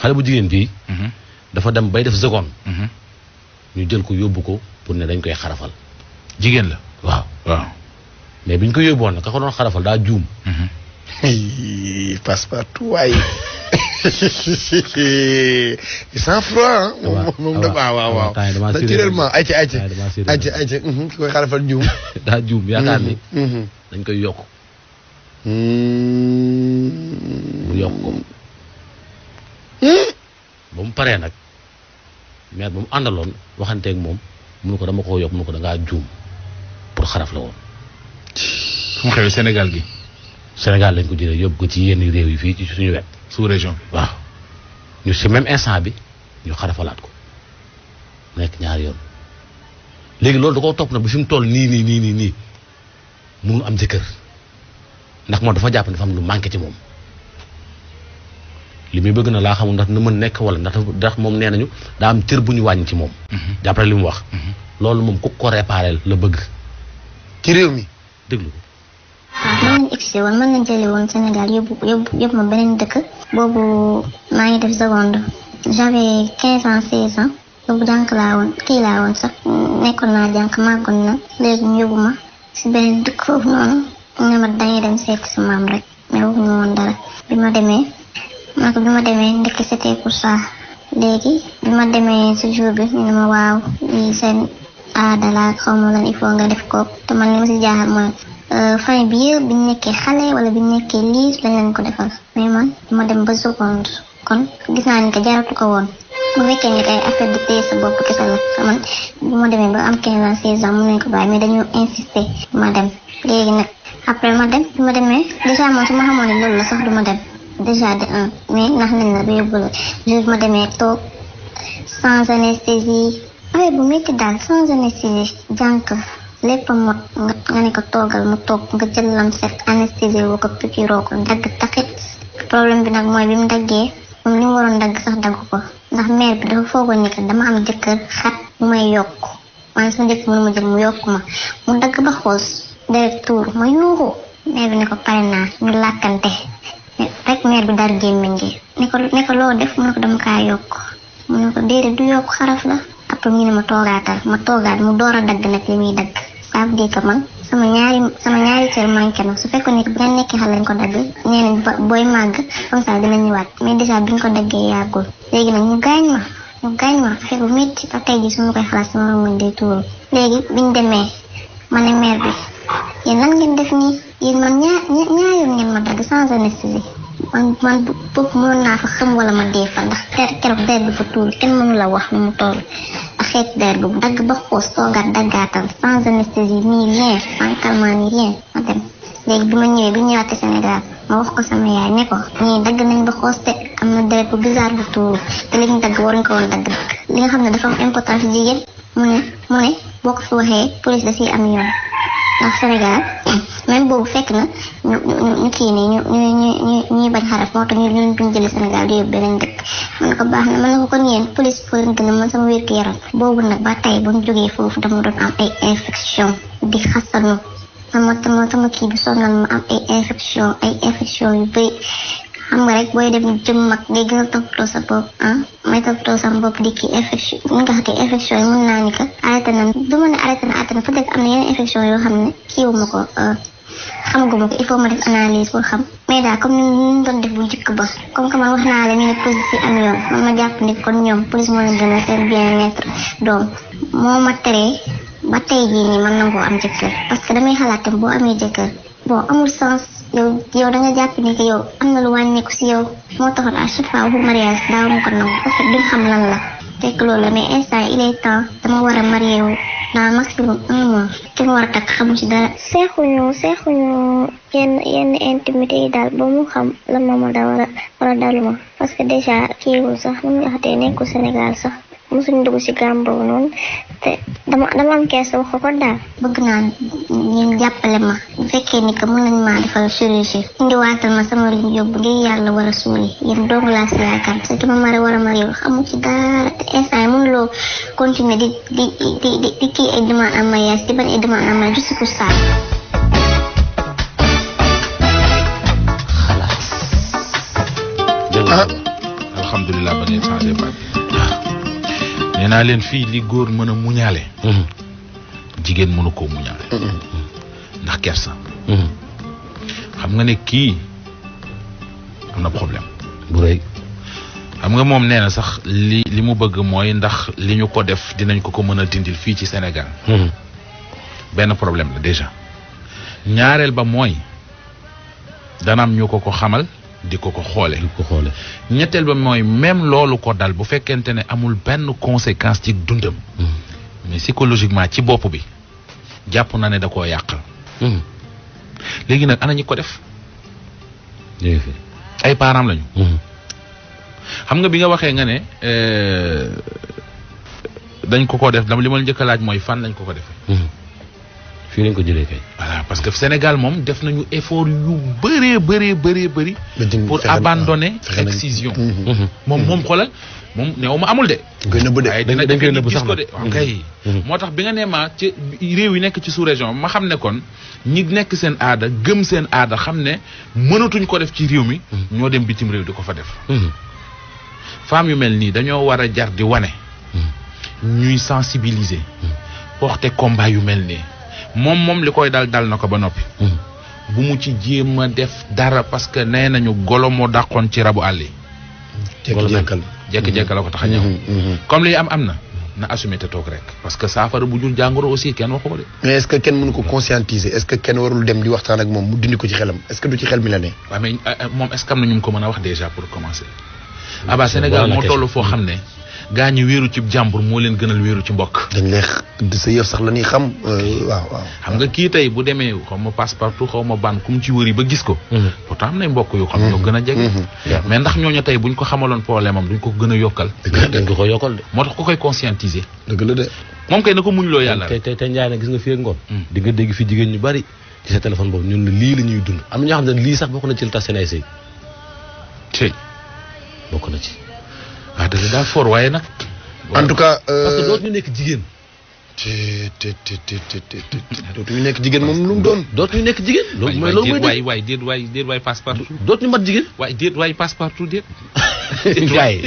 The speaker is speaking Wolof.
xale bu jigéen bii dafa dem bay def seconde ñu jël ko yóbbu ko pour ne dañ koy xarafal jigéen la waaw mais biñ ko yóbboon nag ka ko doon xarafal daa juum Passepartout waay sans froid moom da waaw naturellement ayca ki koy xarafal juum daa juum yaakaar ni dañ koy yokk mu yokk ko ba mu paree nag maire ba mu àndaloon waxanteeg moom munu ko dama ko yokk munu ko da ngaa juum pour xaraf la woon fu mu xewee Sénégal gi Sénégal lañ ko jëlee yóbbu ko ci yenn réew yi fii ci suñu wet sous région waaw ñu si même instant bi ñu xarafalaat ko nekk ñaari yoon léegi loolu da koo topp na bi fi mu toll nii mënu am jëkkër ndax moom dafa jàpp ne dafa am lu manqué ci moom li muy bëgg na laa xamul ndax na mën nekk wala ndax moom nee nañu daa am cër bu ñu wàññi ci moom d'après li mu wax loolu moom ku ko réparé la bëgg ci réew mi déglu ko mën nañ exilé woon mën nañ jëli woon Sénégal yóbbu ma beneen dëkk boobu maa ngi def seconde j'avais 15 ans 16 ans boobu jànk laa woon sax nekkoon naa jànk màggoon na léegi ñu yóbbu ma si beneen dëkk foofu noonu ne ma dañuy dem seeti sa maam rek mais waxuñu woon dara bi ma demee ndekki c'était pour ça léegi bi ma demee si jour bi ñu ne ma waaw lii seen aada la xaw ma lan il faut nga def ko te man li ma si jaaxal mooy famille bi yëpp bi ñu nekkee xale wala bi ñu nekkee liir lañ leen ko defal mais man ma dem ba seconde kon gis naa ni que jaratu ko woon bu fekkee ni kay affaire de téye sa bopp kese la man bu ma demee ba am 15 ans 16 ans mun nañ ko bàyyi mais dañoo insister ma dem léegi nag après ma dem bi ma demee déjà moom su ma xamoon ne loolu la sax du ma dem déjà de un mais ndax nañ la ba yóbbu la jour ma demee toog sans anesthésie affaire bu métti daal sans anesthésie jànk lépp mot nga ne ko toogal mu toog nga jël lam set anesthésie woo ko piqûre ko dagg taxit problème bi nag mooy bi mu daggee moom li mu waroon dagg sax dagg ko ndax mère bi dafa foogoon ni que dama am jëkkër xat mu may yokk waaye sama jëkkër mënu ma jël mu yokk ma mu dagg ba xoos deret tuur ma yuuxu mère bi ne ko pare naa ñu làkkante rek mère bi dar gémmiñ gi ne ko loo def mu ne ko dama kaa yokk mu ne ko déedéet du yokk xaraf la après ñu ne ma toogaat mu door a dagg nag li muy dagg ça veut dire que man sama ñaari cër manqué na su fekkoon ne bi nga nekkee xale lañ ko dagg nee nañ booy màgg comme ça dina ñëwaat mais déjà bi ñu ko daggee yàggul léegi nag ñu gaañ ma fekk bu métti ba tey ji su ma koy xalaat sama rongoñ day tuuru léegi biñ demee ma ne mère bi yéen lan ngeen def nii yéen man ñaayoon ngeen ma dagg sans anesthésie man boobu mënoon naa fa xam wala ma dee fa ndax keroog der bi fa tuur kenn mënu la wax nu mu toll ak xeet der bi dagg ba xoos toogaat daggaatal sans anesthésie nii rien sans calmant ni rien ma dem léegi bi ma ñëwee bi ñëwaatee Sénégal ma wax ko sama yaay ne ko ñii dagg nañ ba xoos te am na deret bu bizarre bu tuuru te li ñu dagg waruñ ko woon dagg li nga xam ne dafa am importance jigéen mu ne boo ko fi waxee police da siy am yoon ndax Sénégal même boobu fekk na ñu kii nii ñuy bañ xaraf moo tax ñu duñ jëlee Sénégal di yóbbu beneen dëkk mën na ko baax na mën na ko kon yéen police foo leen gën a mën sama wér gu yaram boobu nag ba tey bu ñu jógee foofu dama doon am ay infection di xasanu sama kii bi sonal ma am ay infection yu bëri xam nga rek booy dem jëm mag ngay gën a toppatoo sa bopp may toppatoo sa bopp di kii infection ni nga xam ne infection yi mun naa ni que arrêté na du ma ne arrêté na peut-être am na yeneen infection yoo xam ne kiiwuma ko xamaguma ko il faut ma def analyse pour xam mais daal comme ni ñu doon def bu njëkk ba comme que man wax naa la ñu ne police yi am yoon man ma jàpp ni kon ñoom police moo leen gën a seen bien-être doom moo ma teree ba tey jii nii mën na koo am jëkkër parce que damay xalaat tam boo amee jëkkër bon amul sens yow da nga jàpp ni que yow am na lu wàññeeku si yow moo taxoon à chaque fois waxu mariage daaw ma ko nangu parce que duñ xam lan la fekk loolu la mais instant il est temps dama war a marié wu dans maximum 1 mois ki ma war a takk xamu ci dara. seexuñu yenn intimité yi daal ba mu xam la ma da war a daluma parce que déjà kiiwul sax nu ñu waxatee nekkul Sénégal sax mosuñ dugg ci gàmm boobu noonu te dama am kees wax ko daal. bëgg naa ngeen jàppale ma bu fekkee ni que mën nañ maa defal chirurgie indiwaatal ma sama liñ yóbbu ngir yàlla war a suuli yéen doomu laa si yaakaar parce que ma mari war a mari yow xamu ci dara te instant yi mënuloo continuer di kii ay demande en mariage di bañ ay demande en mariage juste pour ça. alhamdulilah ba ngeen changé baat nee naa leen fii li góor mën a muñaale jigéen mënu koo muñaale ndax kersa xam nga ne kii am na problème bu rëy xam nga moom nee na sax li mu bëgg mooy ndax li ñu ko def dinañ ko mën a dindil fii ci Sénégal benn problème la déjà ñaareel ba mooy dana am ñu ko xamal di ko xoole ñetteel ba mooy même loolu ko dal bu fekkente ne amul benn conséquence ci dundam mais psychologiquement ci bopp bi jàpp na ne da koo yàqal léegi nag ana ñi ko def ay parents lañu xam nga bi nga waxee nga ne dañ ko def li ma njëkk a laaj mooy fan lañ ko defee fii lañ ko jëlee kay. voilà parce que Sénégal moom def nañu effort yu bëri pour abandonner excision moom xoolal moom néew ma amul de dañ koy nëbb sax ko de waaw kay moo tax bi nga nee ma ci réew yi nekk ci sous-région ma xam ne kon ñi nekk seen aada gëm seen aada xam ne mënatuñ ko def ci réew mi ñoo dem bitim réew di ko fa def femmes yu mel nii dañoo war a jar di wane ñuy sensibiliser porter combat yu mel nii moom li koy dal na ko ba noppi bu mu ci jéem a def dara parce que nee nañu golo moo dàqoon ci rabu àll yi jekk-jekkal la ko tax a ñëw comme li am na assumer te toog rek parce que saafara bu jur jàngoro aussi kenn waxu ko de mais est-ce que kenn mënu ko conscientiser est-ce que kenn warul dem di waxtaan ak moom mu dindi ko ci xelam est-ce que du ci xel mi la ne waaw mais moom est-ce que am na ñu ko mën a wax déjà pour commencer aba Sénégal moo toll foo xam ne gaa ñi wéeru ci jàmbur moo leen gënal wéeru ci mbokk dañ leex sa yëf sax la ñuy xam waaw xam nga kii tey bu demee xaw ma passe-partout xaw ma ban ku mu ci wëri ba gis ko pourtant am nay mbokk yu xam ñoo gën a jege mais ndax ñooñu tey buñ ko xamaloon problème am duñ ko gën a yokkal dañ ko yokkal de moo tax ku koy conscientiser dëgg la de moom kay na ko muñ loo yàlla te njaay na gis nga fi ak ngoon di nga dégg fi jigéen ñu bari ci sa téléphone boobu ñun la lii la ñuy dund am na ñoo xam ne lii sax bokk na ci li tax seen ay sëy bokk na ci waaw dëgg daal fort waaye nag en tout cas parce que dootuñu nekk jigéen dootuñu nekk jigéen moom lu mu doon dootuñu nekk jigéen loolu mooy déet waay passe partout dootuñu mat jigéen waay déet waay passe partout déet gaay